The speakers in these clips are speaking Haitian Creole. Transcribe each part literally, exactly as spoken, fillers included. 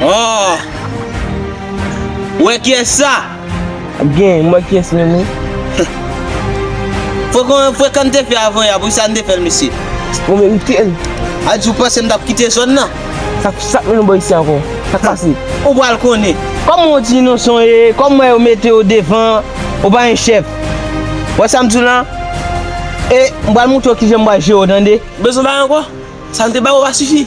Oh! Ou wè kiyès sa? Ap gen, m wè kiyès menm wi. Frekan, frekan n te fè avan yè, poukisa n te fè l, mesye? Ou merite l. A di ou panse m t ap kite zòn nan? Sa, sa k mennen w bò isi ankò? Sa k pase? Ou pral konnen. Kòman w ti inosan w ye, kòm mwen yo mete w devan, ou pa gen chèf. Wè sa m di w lan? E m pral montre w kijan m pral jere w, tande? Bezwen bagay ankò? Sa m te ba ou pa sifi?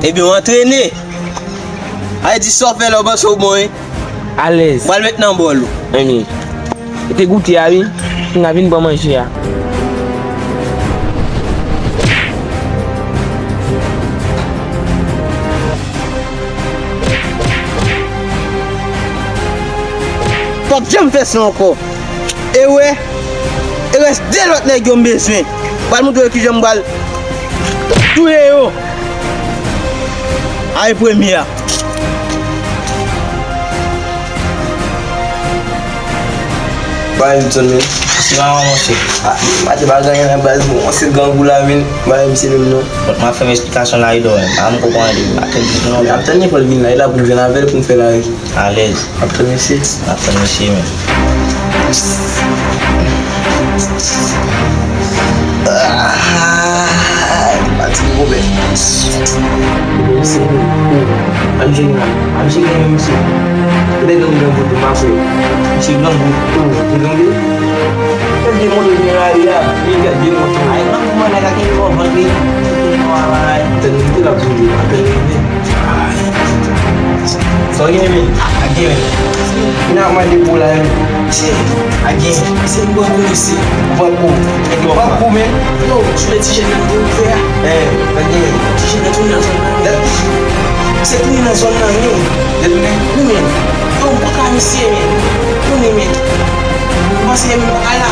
Ebyen, w antrene. Ay di sa w fè la, w panse w bon, wi. Alèz. M pral met nan bòl ou. Ebyen, e te goute a, wi. Kounye a vin pran manje a. P ap janm fè sa ankò. E wè, e rès de lòt nèg yo m bezwen. Pral montre yo kijan m pral touye yo. Ay premye a. Bay m zòn men. Silaman, monchè. Ah, m pa te pa gen anyen nan baz, bon, se grangou la, men. Bay m se menm non. Donk, m ap fè m esplikasyon la, Edor, men. Ah, m konprann li. Ap tann li pou non. Ap tann li pou l vin la, e la pou m jwenn avè l pou m fè la, wi. Alèz. Ap tann mesye. Ap tann mesye, men. Ah, li pati pou Robè. Mesye, oh, oh. Al jere la. Al jere la, mesye. Kote grangou, grangou, tou, m ap wè. Mesye, grangou, oh, li grangou. Mesye, monte vin la, li a. Li gade, monte. Ay, grangou, mwen, nèg la ki fò vant li. Tèt li, la, tou, tèt li. Sa w gen, men? A gen, men. Vin ap mande pou la, men. Se, a gen. Se m pran kou, mesye. Pran kou. Pran kou, men. Yo, sou le ti jèn nan te ouvè a. Eh, a gen. Ti jèn nan tounen nan zòn nan. Se tounen nan zòn nan, men. Yo tounen? Wi, men. Yo, m kontra misye, men. Tounen, men. M panse, men, m pa ka la.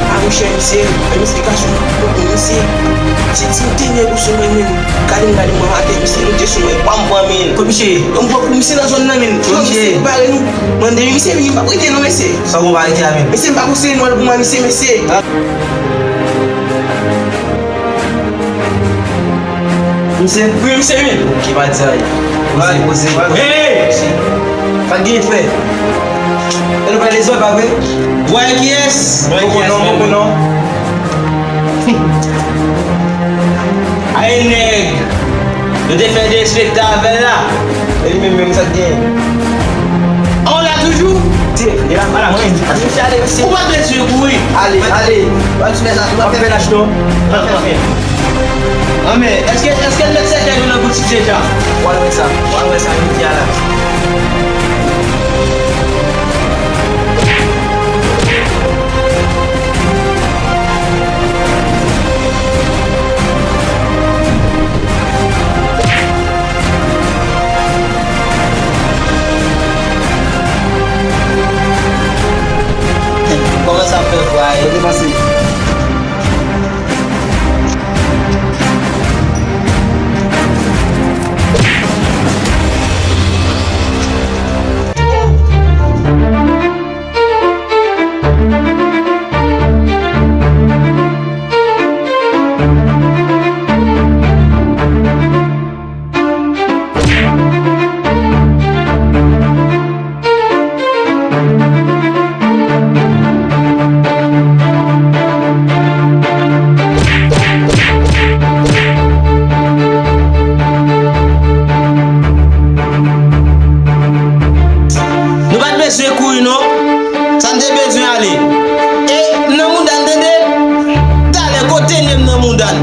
A, monchè, misye, fè m esplikasyon. Misye, se ti tenten nèg ou sou mwen, men. Gade m, gade m, mwen atè, misye monte sou mwen, pam, pam, men. Kot misye ye? Yon gwòp pou misye nan zòn nan, men. Kot misye ye? Bare nou. Mande misye vini, m p ap rete non, mesye. Sa w pa rete a, men? Mesye, m pa konseye nou al pou mwen, misye, mesye. Misye? Wi, misye, men. Ki pa di sa, wi. Poze, poze, poze. Hey! Sa k gen frè? E nou pa dezòd, pa vre? Bwè kiyès? Bwè kiyès, non, men? Non. Ay, nèg! Nou te fè derespekte avè l la. E li menm, menm sa k gen? An, w la toujou? Te, e la, ala mwen. Ou pa bezwen kouri. Ale, ale. W ap fè lach, non? An, men, èske, èske l met sèkèy nou nan boutik deja? W al wè sa. W al wè sa, jodi a la. Kòman sa fè vwa e? Kote pase? Nou pa t bezwen kouri non. Sa n te bezwen ale. E nan mouda n tande. Talè kote n ye m nan mouda n.